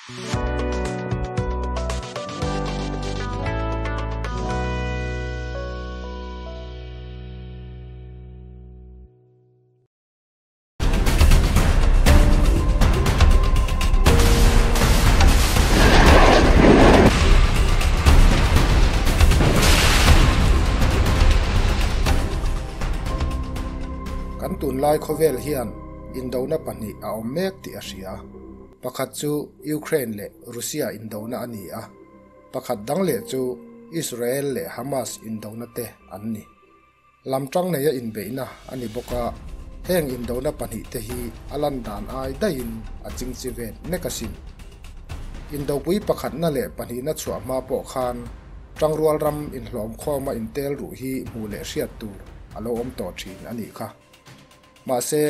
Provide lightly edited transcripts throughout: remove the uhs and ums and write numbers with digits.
Kan tunlai khawvel hian indona pahnih a awm mek tih a hria. Pakhat chu Ukraine leh Russia indona a ni a, pakhat dang leh chu Israel leh Hamas indona te an ni. Lam tang neia inbeihna a ni bawk a, heng indona pahnihte hi a lan dan ai daihin a chingchi vet mek asin. Indopui pakhatna leh pahnihna chhuah hma pawh khan tangrual ram inhlawmkhawma intel ruh hi hmuh leh hriat tur a lo awm tawh thin a nih kha. Mahse,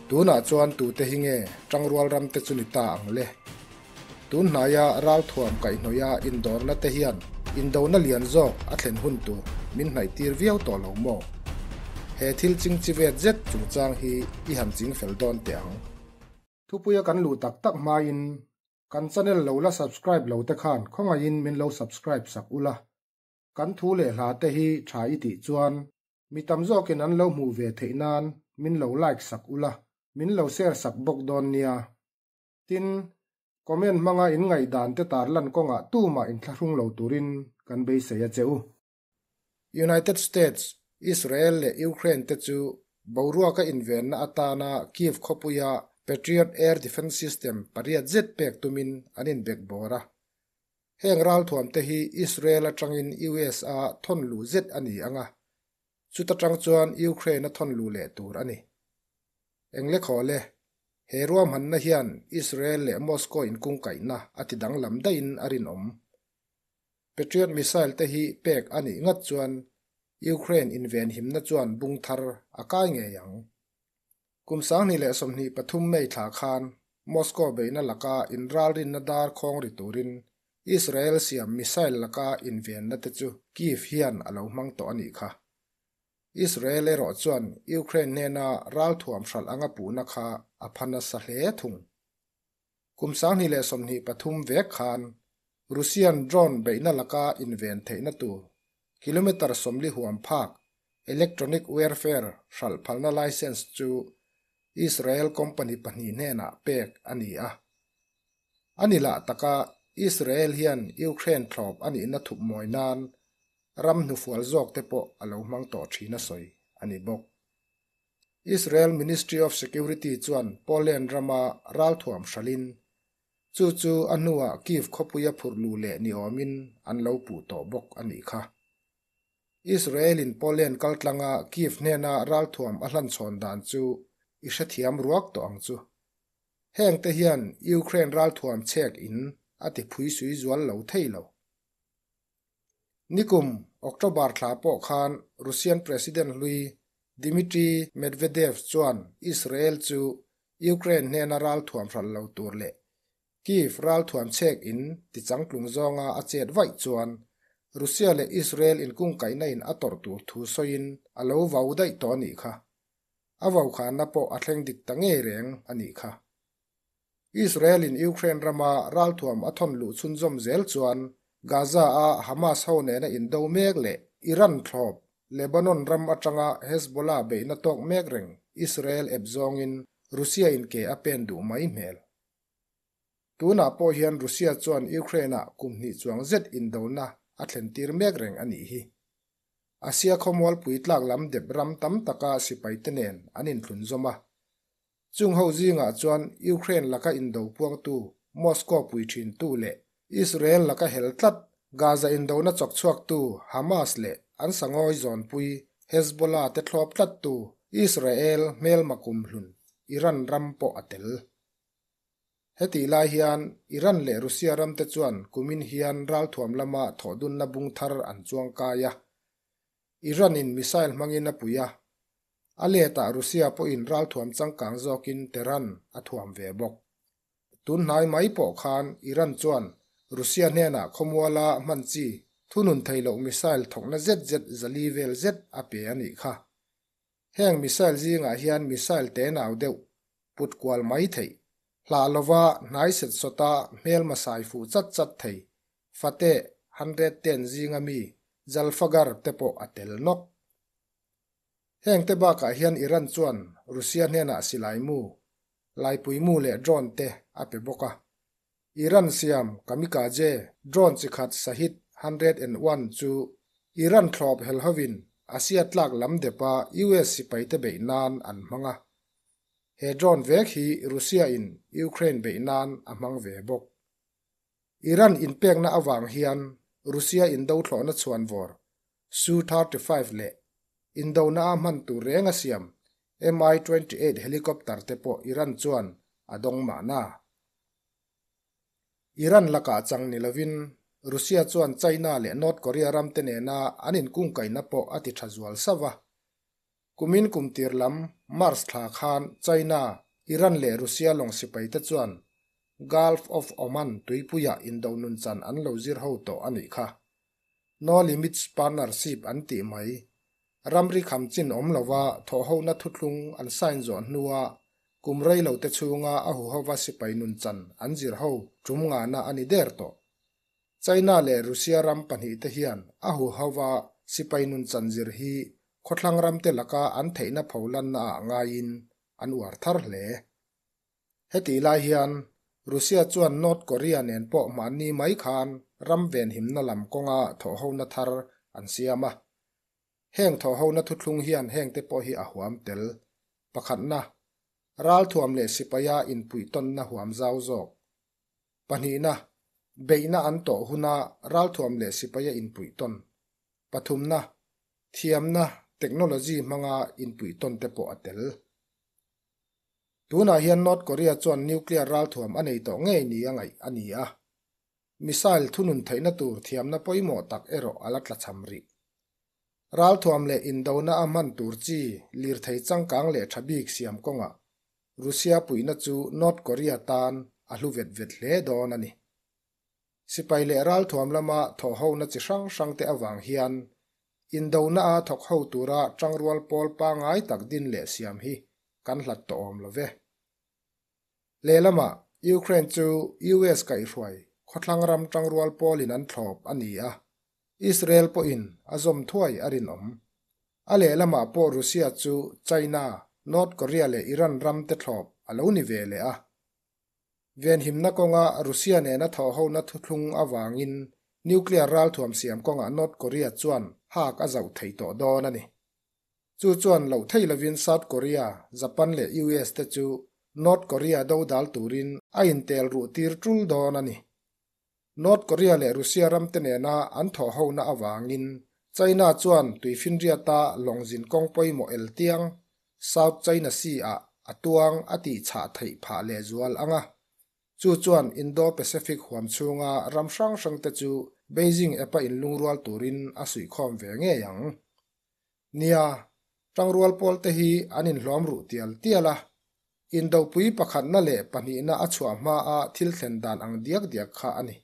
tunah chuan tute hi nge tangrual ramte chu ni ta ang le? Tun hnaia ralthuam kaihhnawih a indawrna te hian indona lian zawk a thlen hun tur min hnaihtir viau tawh lo maw? He thil chingchi vet zet chungchang hi i han ching fel dawn teh ang. Thupuia kan luh tak tak hmain kan channel lo la subscribe lo te khan khawngaihin min lo subscribe sak ula. Kan thu leh hla te hi tha i tih chuan mi tam zawkin an lo hmuh ve theih nan min lo like sak ula, min lo share sak bawk dawn nia. Tin, comment hmanga in ngaihdan te tarlan kawngah tumah inthlahrung lo turin kan beisei a che u. United States, Israel leh Ukraine te chu boruaka invenna atana Kyiv khawpuia Patriot Air Defence System pariat zet pek tumin an inbek bawr a. Heng ralthuam te hi Israel atangin US a thawn luh zet a ni ang a, chuta tang chuan Ukraine a thawn luh leh tur a ni. Englekhaw le, he ruahmanna hian Israel leh Moscow inkungkaihna a ti danglam daihin a rinawm. Patriot missile te hi pek a nih ngat chuan Ukraine invenhimna chuan bung thar a kai ngei ang. Kum 2023 May thla khan Moscow beihna laka inralrinna dar khawng ri turin Israel siam missile laka invenna te chu Kyiv hian a lo hmang tawh a nih kha. Israel erawh chuan Ukraine hnena ralthuam hralh anga puhna kha a pha nasa hle thung. Kum 2023 vek khan Russian drone beihna laka inven theihna tur kilometre 40 huam phak electronic warfare hralh phalna licence chu Israel company pahnih hnenah pek a ni a. A ni lah taka Israel hian Ukraine thlawp a nihna thup mawi nan ram hnufual zawk te pawh a lo hmang tawh thin a sawi a ni bawk. Israel Ministry of Security chuan Poland rama ralthuam hralhin chu chu a hnuah Kyiv khawpuia phurh luh leh ni awmin an lo puh tawh bawk a nih kha. Israel in Poland kaltlanga Kyiv hnena ralthuam a hlanchhawn dan chu i hrethiam ruak tawh ang chu. Heng te hian Ukraine ralthuam chek in a ti phui sui zual lo thei lo. Nikum October thla pawh khan Russian President hlui Dmitry Medvedev chuan Israel chu Ukraine hnena ralthuam hralh lo tur leh Kyiv ralthuam chek in tichangtlung zawnga a chet vaih chuan Russia leh Israel inkungkaihna in a tawrh tur thu sawiin a lo vau daih tawh a nih kha. A vaukhanna pawh a thleng dik ta ngei reng a nih kha. Israel in Ukraine rama ralthuam a thawn luh chhunzawm zel chuan Gaza a Hamas ho nena indo mek leh Iran thlawp Lebanon ram atanga Hezbollah beihna tawk mek reng Israel ep zawngin Russia in ke a pen duh mai hmel. Tunah pawh hian Russia chuan Ukraine ah kum hnih chuang zet indona a thlen tir mek reng a nih hi. Asia khawmualpui tlak lam dep ram tam taka sipaite nen an inthlun zawm a. Chung ho zingah chuan Ukraine laka indo puangtu Moscow pui thintu leh Israel laka hel tlat Gaza indona chawk chhuaktu Hamas leh an sangawi zawnpui Hezbollah te thlawp tlattu Israel hmelma kumhlun Iran ram pawh a tel. Heti lai hian Iran leh Russia ram te chuan kumin hian ralthuam lama thawhdunna bung thar an chuang kai a. Iran in missile hmangin a pui a, a letah Russia pawhin ralthuam changkang zawkin Tehran a thuam ve bawk. Tun hnai mai pawh khan Iran chuan Russia hnenah khawmuala hman chi thunun thei loh missile thawkna zet zet zali vel zet a pe a nih kha. Heng missile zingah hian missile te nau deuh put kual mai theih. Hlah lova hnai set sawta hmelma sai fuh chat chat thei Fateh 110 zinga mi Zalfagar te pawh a tel nawk. Heng te bakah hian Iran chuan Russia hnenah silai mu, laipui mu leh drone te a pe bawk a. Iran siam kamikaze drone chi khat Sahid 101 chu Iran thlawp hel hovin Asia tlak lam depa US sipai te beih nan an hmang a. He drone vek hi Russia in Ukraine beih nan a hmang ve bawk. Iran inpekna avang hian Russia indo thlawhna chhuanvawr Su-35 leh indona a hman tur reng a siam Mi-28 helicopter te pawh Iran chuan a dawng mahna. Iran lakah chang ni lovin Russia chuan China leh North Korea ram te nena an inkungkaihna pawh a ti tha zual sauh a. Kumin kum tir lam March thla khan China, Iran leh Russia lawng sipai te chuan Gulf of Oman tuipuiah indo nunchan an lo zir ho tawh a nih kha. No Limits Partnership an tih mai. Ramri kham chin awm lova thawhhona thuthlung an sign zawh hnua kum rei lo te chhunga a huhova sipai nunchan an zir ho tum ngahna a ni der tawh. China leh Russia ram pahnihte hian a huhova sipai nunchan zir hi khawthlang ramte laka an theihna pholanna ah ngaiin an uar thar hle. Hetih lai hian Russia chuan North Korea nen pawh mahni mai khan ram venhimna lam kawnga thawhhona thar an siam a. Heng thawhhona thuthlung hian hengte pawh hi a huam tel. Pakhatna, ralthuam leh sipaia inpuihtawnna huam zau zawk. Pahnihna, beihna an tawh huna ralthuam leh sipaia inpuihtawn. Pathumna, thiamna, technology, hmanga inpuihtawn te pawh a tel. Tunah hian North Korea chuan nuclear ralthuam a nei tawh ngei ni a ngaih a ni a. Missile thunun theihna tur thiamna pawimawh tak erawh a la tlachham rih. Ralthuam leh indona a hman tur chi lirthei changkang leh tha bik siam kawngah Russia puihna chu North Korea tan a hlu vet vet hle dawn a ni. Sipai leh ralthuam lama thawhhona chi hrang hrangte avang hian indona a thawk ho tura tangrual pawl pangai tak din leh siam hi kan hlat tawh awm lo ve. Lehlamah Ukraine chu US kaihhruai khawthlang ram tangrual pawlin an thlawp a ni a, Israel pawhin a zawm thuai a rinawm. A lehlamah pawh Russia chu China, North Korea leh Iran ram te thlawp a lo ni ve leh a. Venhimna kawnga Russia nena thawhhona thuthlung avangin nuclear ralthuam siam kawngah North Korea chuan hak a zauh thei tawh dawn a ni. Chu chuan loh thei lovin South Korea, Japan leh US te chu North Korea dodal turin a intel ruh tir tul dawn a ni. North Korea leh Russia ram te nena an thawhhona avangin China chuan tuifinriata lawngzin kawng pawimawh el tiang South China Sea ah a tuang a tih chhah theih phah lehzual ang a. Chu chuan Indo-Pacific huam chhunga ram hrang hrang te chu Beijing epa inlungrual turin a suihkhawm ve ngei ang. Nia, tangrual pawl te hi an inhlawm ruh tial tial a. Indopui pakhatna leh pahnihna a chhuah hmaa thil thlen dan ang diak diak kha a ni.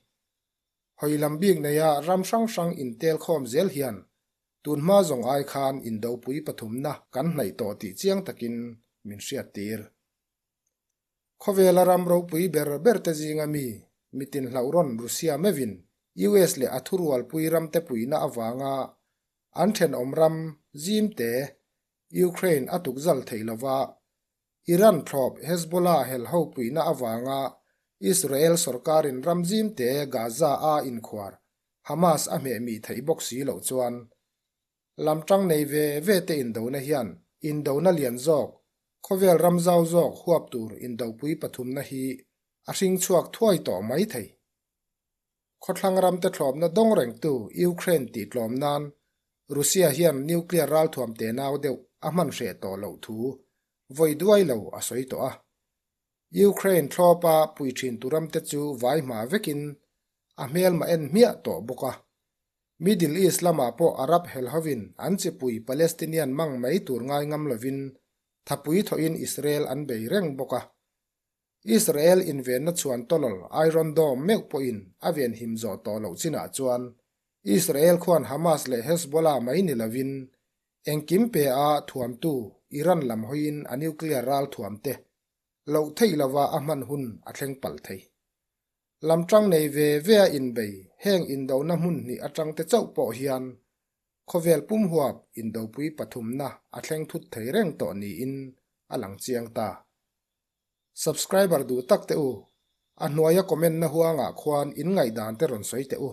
Hawi lam bik neia ram hrang hrang intel khawm zel hian tun hma zawng ai khan indopui pathumna kan hnaih tawh tih chiang takin min hriattir. Khawvela ram ropui ber ber te zinga mi mitin hlauhrawn Russia meuhin US leh a thurualpui ramte puihna avanga an thenawm ram zimte Ukraine a tukzal thei lova, Iran thlawp Hezbollah helho puihna avanga Israel sorkarin ram zimte Gaza a inkhuar Hamas a hmehmih theih bawk si loh chuan Lamtang nei ve ve te indona hian indona lian zawk, khawvel ram zau zawk huap tur indopui pathumna hi a hring chhuak thuai tawh mai thei. Khawthlang ramte thlawpna dawng rengtu Ukraine tih tlawm nan Russia hian nuclear ralthuam tenau deuh a hman hreh tawh loh thu vawi duai lo a sawi tawh a. Ukraine thlawpa pui thin tu ramte chu vai hma vekin a hmelma en hmiah tawh bawk a. Middle East lamah pawh Arab hel hovin an chipui Palestinian mang mai tur ngai ngam lovin thapui thawhin Israel an bei reng bawk a. Israel invenna chhuan tawlawl Iron Dome meuh pawhin a venhim zawh tawh loh chinah chuan Israel khuan Hamas leh Hezbollah mai ni lovin engkim pe a thuamtu Iran lam hawiin a nuclear ral thuam te. Loh theih lova a hman hun a thleng palh thei. Lamṭang nei ve ve a inbei heng indona hmun hnih aṭang te chauh pawh hian khawvel pum huap indopui pathumna a thleng thut thei reng tawh niin a lang chiang ta. Subscriber duh tak teh u, a hnuaia comment na huangah khuan in ngaihdan te rawn sawi teh u.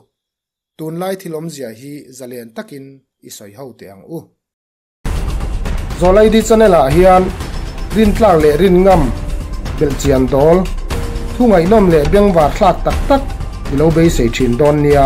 Tunlai thil awmzia hi zalen takin i sawi ho teh ang u. Zawlaidi channel ah hian rintlak leh rinngam belhchian dawl, thu ngaihnawm leh bengvar thlak tak tak i lo beisei thin dawn nia.